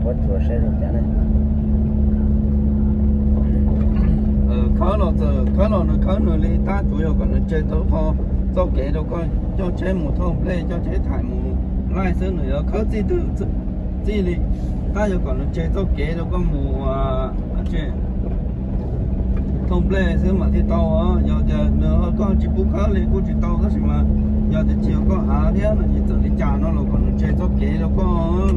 Tsuas saib zoo cas ne. Khawb los txawm khawb los nws khawb nws li tab tsuas yog kom nws tseg tau qho txoj kev rau koj coj tsheb mus thauj nplej coj tsheb thaim mus laij xwb, nws yuav khawb txij twg txij li, tab yog kom nws tseg txoj kev rau koj mus thauj nplej xwb mas thiaj tau. Yog tias nws ho koj tsis pub khawb li kuj tsis tau, tab sis mas yog tias tsis yog koj av thiab no ces txawm li cas no los kom nws tseg txoj kev rau koj.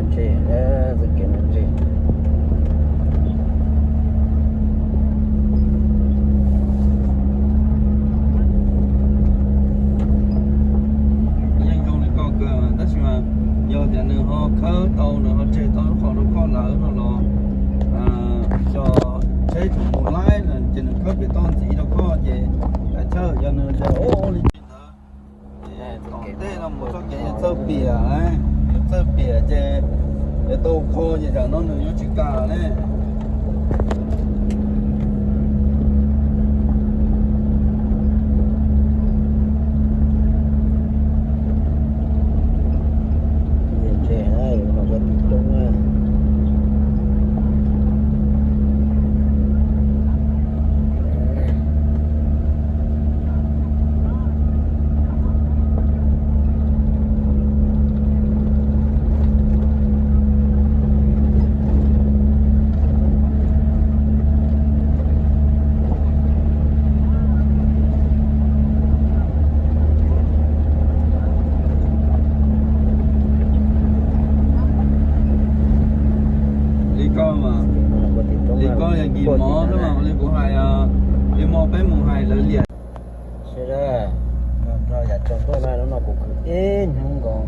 Ntse, txoj kev no ntse. Yeej zoo li koj kawg, tab sis mas yog tias nws ho khawb tau, nws ho tseg tau lub qhov rau koj lawm no los, cov tsheb tsis mus laij ces nws khawb pem toj ntxiv rau koj ces kav chawj yog nws tias li ntawd. Tom ntej no mus txoj kev yuav txawj piam, yuav txawj piam ces yuav tau kho ces zaum no nws yuav tsis kam ne. Li koj mas, li koj yog nkis mov xwb mas li kuv hais, li mo peb mus hais lawv liam. Sawv daws, nrog yav tsaus ntuj na, hnub no kuv khwv ib hnub nkaus,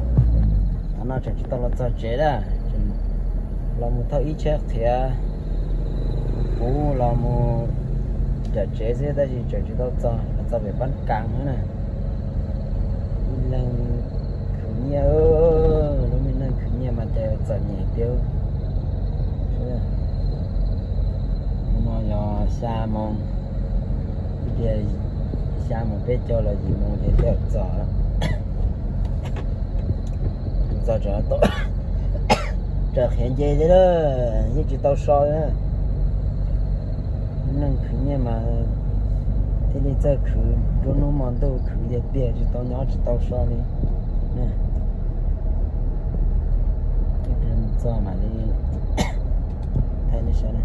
qhov no tseem tsis tau los txog tsev na, los mus thauj ib tsheb qhiav puv los mus nram tsev xwb tab sis tseem tsis tau txog, los txog pem Pab Kas xwb na. Ib leeg khwv nyiaj, lub me neej khwv nyiaj mas cas txom nyem tiag. Hnub no yog xya moos, ib pliag xya moos peb caug los yim moos ces twb txog. Txog tseem tau raws qhiav nce thiab na, yeej tsis tau so li na. Neej khwv nyiaj mas thiaj li txawj khwv, nruab hnub hmo ntuj khwv tiag tiag, tsis tau nyob tsis tau so li. Txog mam li thaij nej saib na.